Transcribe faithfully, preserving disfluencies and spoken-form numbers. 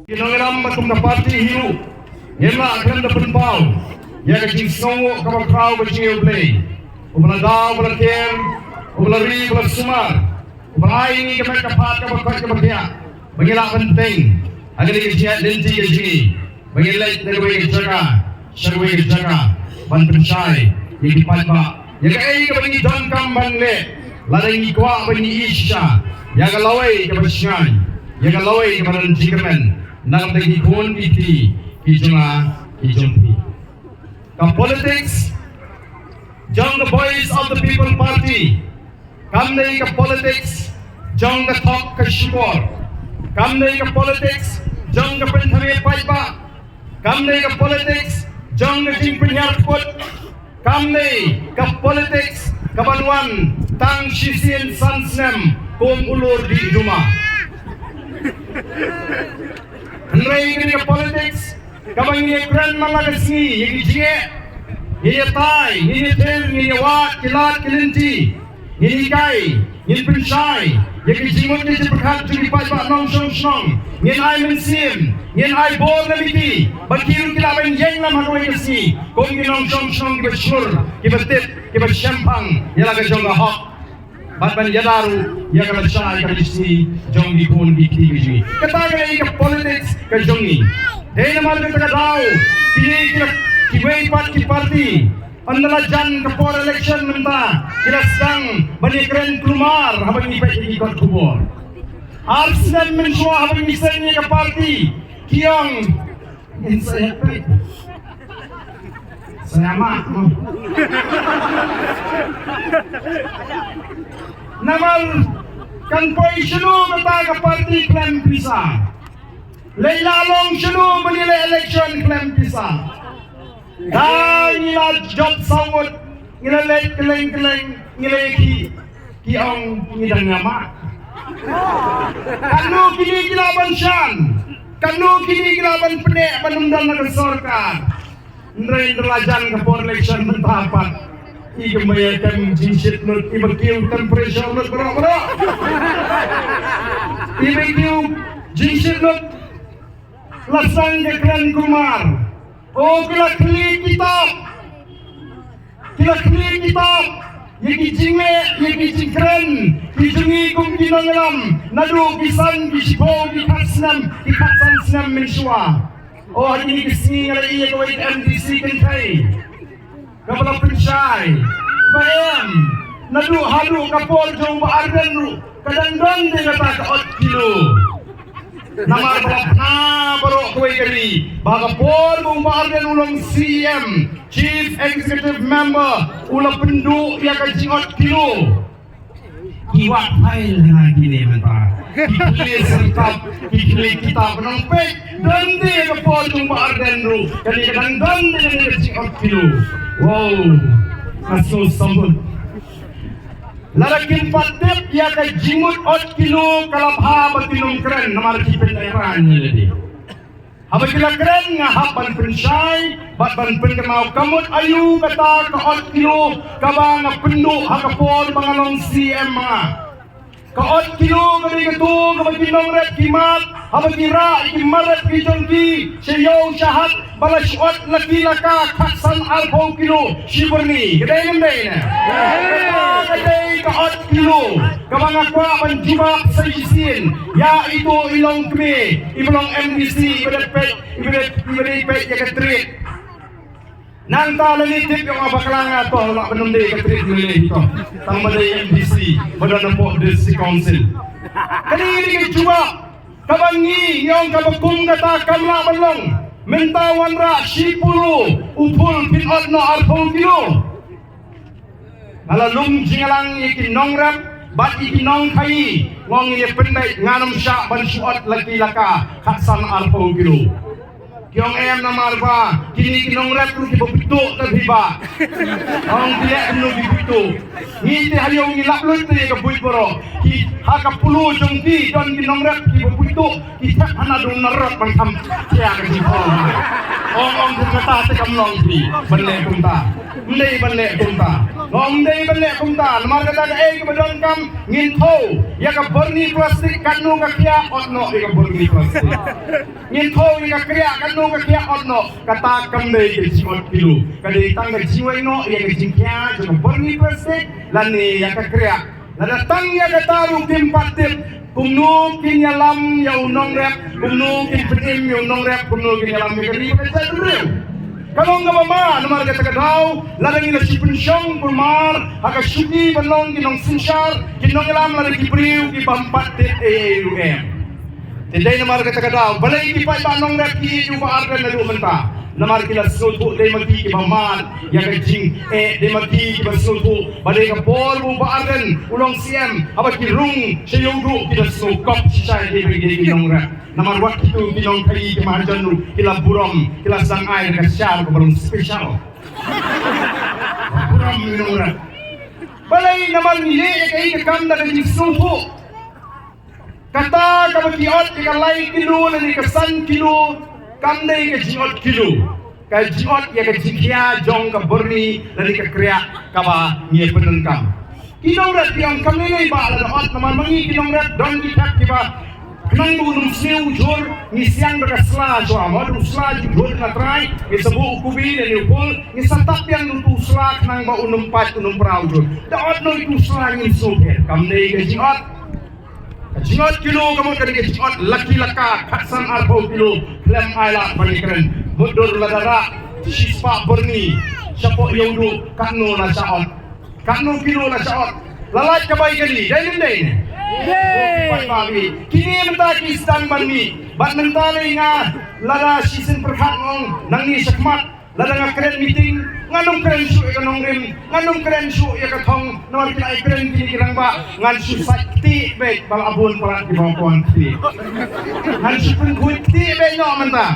Ki nongïalam bad kum ka party hi ruh ngim lah khlem da pynpaw ïa ka jingsngewnguh kaba khraw ka jong U Blei, uba la da, uba la ker, uba la ri, uba la sumar, uba la ai ïa ngi ka met ka phad kaba koit kaba khiah ba ngi lah ban teng ha kane ka jingïaid lynti ka jong ngi, ba ngin leit na kawei ka jaka sha kawei ka jaka ban pynshai ïa ki paidbah ïa kaei kaba ngi donkam ban leh, lada ngi kwah ban ïohi shisha ïa ka lawei kaba shngaiñ, ïa ka lawei kaba don jingkmen na ka bynta ki khun ki kti ki jong nga ki jong phi. Ka politics jong ka Voice of the People Party kam dei ka politics jong ka thok ka shukor, kam dei ka politics jong ka pynthame paidbah, kam dei ka politics jong ka jingpynhiar kput, kam dei ka politics kaban wan tang shisien san snem kum u lur dih duma. Hynrei kane ka politics kaba ngin ïakren man la ka sngi, ïa ki jingeh, ngin ïatai, ngin ïathir, ngin ïawad ki lad ki lynti, ngin hikai, ngin pynshai ïa ki jingmut ki jingpyrkhat jong ki paidbah nongshong shnong, ngin ai mynsiem, ngin ai bor na ki, ba ki ruh ki lah ban ïeng lang ha kawei ka sngi kum ki nongshong shnong kiba shlur, kiba tip, kiba shemphang ïa la ka jong ka hok. Bad ban ïada ruh ïa ka lashai ka lashai jong ki khun ki kti ki jong ngi. Kata ka dei ka politics ka jong ngi. Dei namar kata ka daw kine ki la, kiwei pat ki party, ynda la jan ka por election mynta, ki la sdang ban ïakren kulmar haba ngi peit ïa ki kot khubor. Ar snem mynshuwa haba ngi seng ïa ka party, ki ong, ngin sa ïa peit, sa ïa mad mo. Namar kan poi shano kata ka party khlem pisa? Leit la long shano ban ïaleh election khlem pisa? Da ngi la jop saw ngut, ngi la leit kylleng kylleng, ngi la ïakhih, ki ong ngi dang ïa mad. Katno kine ki lah ban shan? Katno kine ki lah ban pyneh ban ym don ha ka sorkar? Hynrei ynda la jan ka por election mynta pat, i kumba ïa kem jingshit lut, i ba kiew temperature lut baroh baroh, i ba kiew jingshit lut, la sdang ka kren kulmar. O, ki la khlieh kitab, ki la khlieh kitab ïa ki jingleh, ïa ki jingkren ki jong ngi kum ki nongïalam naduh ki san, ki shiphew, ki khat snem, ki khat san snem mynshuwa. O, ha kine ki sngi nga la ïohi ïa kawei ka MDC kynthei kaba la pynshai ba em, naduh haduh ka por jong Bah Ardent ruh ka dang don de kata ka ot kilo. Namar ba la phna baroh kawei ka ri ba ka por ba u Bah Ardent u long CEM, Chief Executive Member, u la pynduh ïa ka jingot kilo. Ki wad file na kine mynta. Ki khlieh syrtap, ki khlieh kitab, nang peit, don de ka por jong Bah Ardent ruh kane ka dang don de ka jingot kilo. Wow. Ka sngewsih sambut. Lada kim pat tip ïa ka jingmut ot kilo ka la bha ba kin ym kren namar ki pynlehrain ïa lade. Haba ki la kren nga hap ban pynshai bad ban pynkynmaw ka mut aïu kata ka ot kilo kaba nga pynduh ha ka por ba nga long CEM ma nga. Ka ot kilo ka dei kato kaba ki nongrep ki mad haba ki rah ïa ki mar rep ki jong ki sha ïew sha hat ba la shu ot la ki la ka khatsan arphew kilo shi byrni. Ka dei ne ym dei ne? Kata ka dei ka ot kilo kaba nga kwah ban jubab sa shisien ïa ito i longkmie iba long MDC iba dei peit, iba dei, iba dei peit ïa ka trit. Nangta lane tip ïa nga bakla nga to lah ban ym dei ka trit mynne hi to. Tang ba dei MDC ba don hapoh District Council. Kane ka dei ka jubab kaba ngi ong kaba kum kata kam lah ban long. Mynta wanrah shi pulu u phul phin ot noh arphew kilo. Nga la lum jingïalang ïa ki nongrep bad ïa ki nongkhaïi, nga ong ïa pynbeit ngan ym shah ban shu ot la ki la ka khatsan arphew kilo. Ki ong em namar ba kine ki nongrep ruh kiba buit tuh te phi bah. Ong ki leh kumno ki buit tuh. Ngi te ha ïew ngi lap lut te ïa ka buit baroh. Ki ha ka pulu jong ki don ki nongrep kiba buit tuh, ki thep hana dung narot ban kham khia ka jingpulu. Ong ong kumta te kam long phi ban leh kumta. Ym dei ban leh kumta. Ym dei ban leh kumta. Namar kata kaei kaba donkam, ngin thew ïa ka byrni plastik katno ka khiah, ot noh ïa ka byrni plastik. Ngin thew ïa ka kriah katno ka khiah, ot noh. Kata kam dei ka jingïoh kilo. Ka dei tang ka jingweng noh ïa ka jingkhia jong ka byrni plastik lane ïa ka kriah. Lada tang ïa kata ruh kim pat tip, kumno kin ïalam ïa u nongrep, kumno kin pynim ïa u nongrep, kumno kin ïalam ïa ka ri bad ka jaitbynriew. Ka long kaba ma, namar kata ka daw, lada ngi la shu pynshong kulmar ha ka shuki ban long ki nongsynshar, ki nongïalam, lada ki briew ki bym pat tip ei ei ruh em. Te dei namar kata ka daw, balei ki paidbah nongrep ki ïeit ïa u Bah Ardent naduh mynta? Namar ki la sngewthuh dei ma ki kiba mad ïa ka jingeh, dei ma ki kiba sngewthuh ba dei ka por ba u Bah Ardent u long C M, haba ki rung sha Ïewduh ki da sngewkop shisha ïa ki ba ki dei ki nongrep. Namar wat kito ki nongkhaii ki mahajon ruh ki la burom, ki la sdang ai da ka shar kaba long special. Burom ki nongrep. Balei? Namar ngi leh ïa kaei ka kam da ka jingsngewthuh. Kata kaba ki ot ïa ka lai kilo lane ka san kilo, kam dei ka jingïoh kilo. Ka jingïoh ïa ka jingkhia jong ka byrni lane ka kriah kaba ngi pyndonkam. Ki nongrep ki ong kam dei ba lada ot, namar ma ngi ki nongrep don ki thep kiba khnang ba un ym sniew u jhur, ngi siang da ka sla jong, ma u sla jong u jhur na trai, ngi sa buh u kubi lane u phul, ngi sa tap biang da utu u sla khnang ba un ym pait, un ym pra u jhur. Da ot noh utu u sla ngin sngewbha. Kam dei ka jingïoh. Ka jingïoh kilo ka mut ka dei ka jingïoh laki laka, khatsan arphew kilo, khlem ailad ban ïakren. Mutdur lada rah shispah byrni shapoh Ïewduh, katno la shah ot? Katno kilo la shah ot? La lait ka bai ka ri, dei ne ym dei? Dei. Kine mynta ki sdang ban mih, bad mynta lei nga, lada shisien pyrkhat nga ong nangne shakhmat, lada nga kren meeting, ngan ym kren shuh ïa ka nongrim, ngan ym kren shuh ïa ka thong, namar ki la ïakren kine ki rangbah, ngan shu sait ktieh beit, ba la bun palat kiba kwah ktieh. Ngan shu pynkhuid ktieh beit noh mynta.